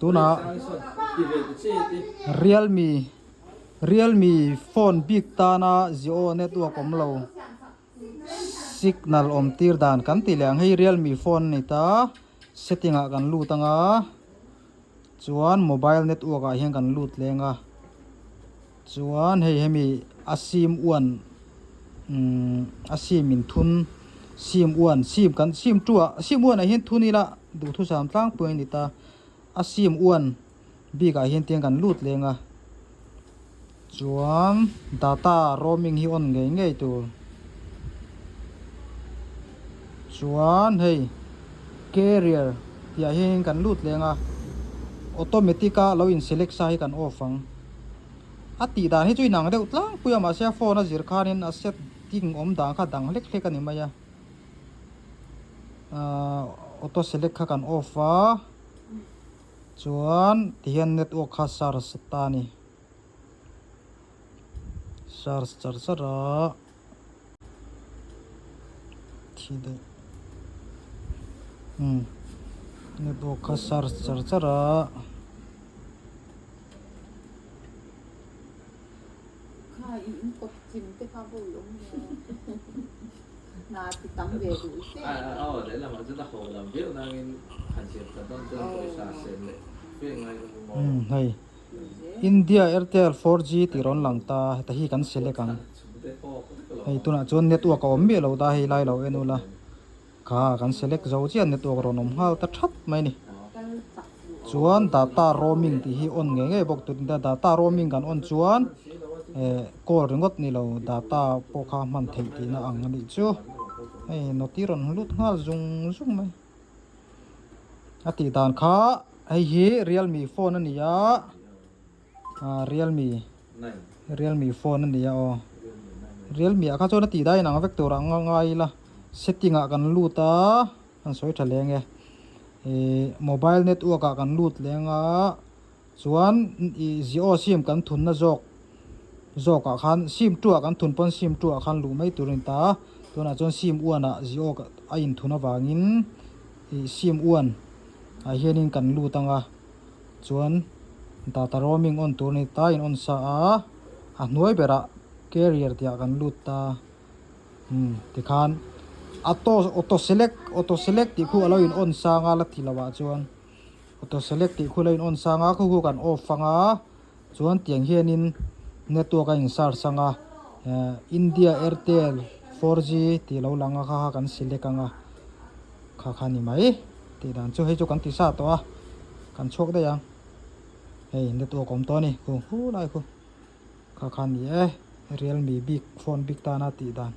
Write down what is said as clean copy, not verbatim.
Tunah Realme Realme phone bik tana Jio network awm lo signal awm tir dan kan tih leh ang hei Realme phone a ni ta setting ah kan lut anga chuan mobile network ah hian kan lut leng a. Chuan hei hemi a sim uan umm a sim in thun sim uan sim kan sim two ah sim uan ah hian thun ila duhthusam tlangpui a ni ta a sim uan bik ah hian tiang kan lut leng a chuan data roaming hi on ngei ngei tur chuan hei carrier tih ah hian kan lut leng a automatic a lo in select sa hi kan off ang. A tih dan hi chu inang deuh tlangpui a mahse a phone a zir khanin a setting awm dan kha dang hlek hlek a ni mai a ahh auto select kha kan off a chuan tihian network kha search ta a ni search char char a thi daih umm network kha search char char a. Kha i in kawt chim te kha pawh i awm lo. Hna ti tam ve duh fe. Aw lehlamah chuan a ho lam viau nangin han siam that dawn chuan pawisa sen leh fe ngai lo maw. Umm hei India Airtel 4G tih rawn lang ta heta hi kan select ang. Hei tunah chuan network a awm miah lo ta hei lai lo en ula. Kha kan select zo chiah network rawn awm nghal ta that mai a ni. Chuan data roaming tih hi on ngei ngei bawk tur a ni a, data roaming kan on chuan eh call ringawt ni lo data pawh kha hman theih tihna ang a nih chu. Hei noti rawn lut nghal zung zung mai. A tih dan kha hei hi realme phone a ni a. Ah realme realme phone a ni a aw realme ah kha chuan a tih dai inang vek tur ang a ngai ila setting ah kan lut a kan sawi tha leng e ih mobile network ah kan lut leng a chuan ih jio sim kan thun na zawk zawk ah khan sim two ah kan thun pawn sim two ah khan luh mai tur a ni ta a tunah chuan sim one ah jio a inthun avangin ih sim one ah hianin kan lut ang a. Chuan data roaming on tur a ni ta in on sa a, a hnuai berah carrier tih ah kan lut ta umm tikhan auto auto select auto select tih khu alo in on sang a la ti lo ah chuan auto select tih khu alo in on sang a khu khu kan off ang a chuan tiang hianin network a in search ang a eh India Airtel 4G tih alo lang a kha kha kan select ang a. Kha kha ni mai tih dan chu hei chu kan ti sa tawh a kan chhuak daih ang hei network awm tawh a ni khu hu lai khu kha kha ni e realme bik phone bik tana tih dan.